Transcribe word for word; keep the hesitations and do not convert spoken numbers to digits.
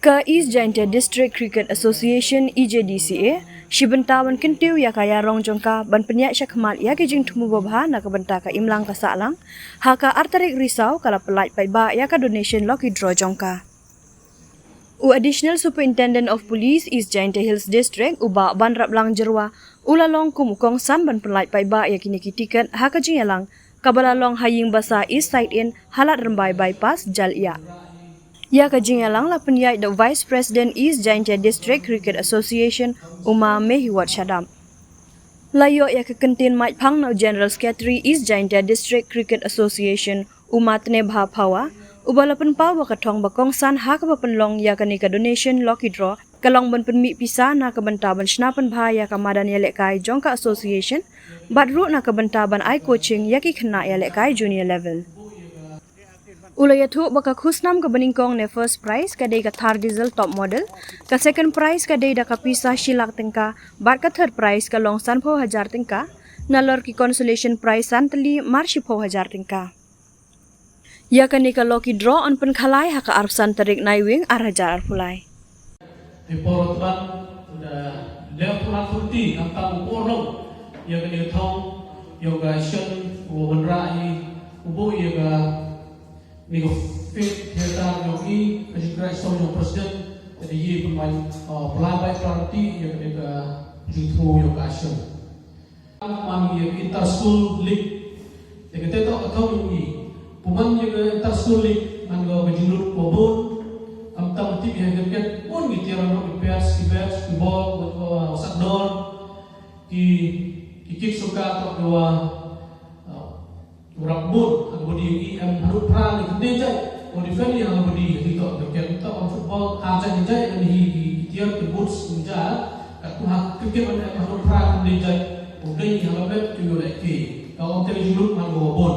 Ka East Jaintia District Cricket Association, E J D C A, shi bynta ban kyntiew ïa ka ïarong jong ka ban pynïaid shakhmat ïa ki jingthmu babha na ka bynta ka imlang ka sahlang ha ka artarik Risaw ka la pynlait paidbah ïa ka donation lucky draw jong ka. U Additional Superintendent of Police East Jaintia Hills District, u Bah Banraplang Jyrwa, u la long kum u kongsan ban pynlait paidbah ïa kine ki tiket ha ka jingïalang kaba la long ha Ïing Basa East Side Inn, Halat Rymbai Bypass, Jalyiah. Ïa ka jingïalang la pynïaid da u Vice President East Jaintia District Cricket Association, u Ma Mehiwot Shadap. La ïoh ïa ka kyntien maitphang na u General Secretary East Jaintia District Cricket Association, u Ma Tnebha Phawa, uba la pynpaw ba ka thong ba kongsan ha kaba pynlong ïa kane ka donation lucky draw ka long ban pynmih pisa na ka bynta ban shna pynbha ïa ka madan ïalehkai jong ka association, bad ruh na ka bynta ban ai coaching ïa ki khynnah ïalehkai junior level. U la ïathuh ba ka khusnam kaba nyngkong ne first prize ka dei ka Thar diesel top model, ka second prize ka dei da ka pisa shi lak tyngka, bad ka third prize ka long sanphew hajar tyngka, nalor ki consolation prize san tylli mar shiphew hajar tyngka. Ïa kane ka lucky draw yn pynkhalai ha ka arphew san tarik Naiwieng ar hajar arphew lai. Te por tban da leh pula turti nangta u por long ïa kane ka thong ïa ka shen u wanrah i u bu ïa ka ni ka fit theater ïa i ka jingkrai song ïa president. Te da yi pynban pula bai turti ïa kane ka jingthmu ïa ka shen. Man ïa ka inter school league. Te kata ka thong ïa ngi. Pynban ïa ka inter school league man ka ka jinglut ka bun. Am tam tip ïa ka cricket bun ngi tiar ki pads ki bats ki ball ki sak dor ki ki kick suka to ka wa rap bun ha ka body ïa ngi em hadut phra ngi kynde jai. Ko defend ïa ha ka body ïa ngi to ka cricket to football ha jai jai ngi hi ki tiar ki boots ngi jai. Ka tu ha cricket man em hadut phra kynde jai. Ko dei ha ka bet tu ïa ki ka ong te jinglut man ka wa bun.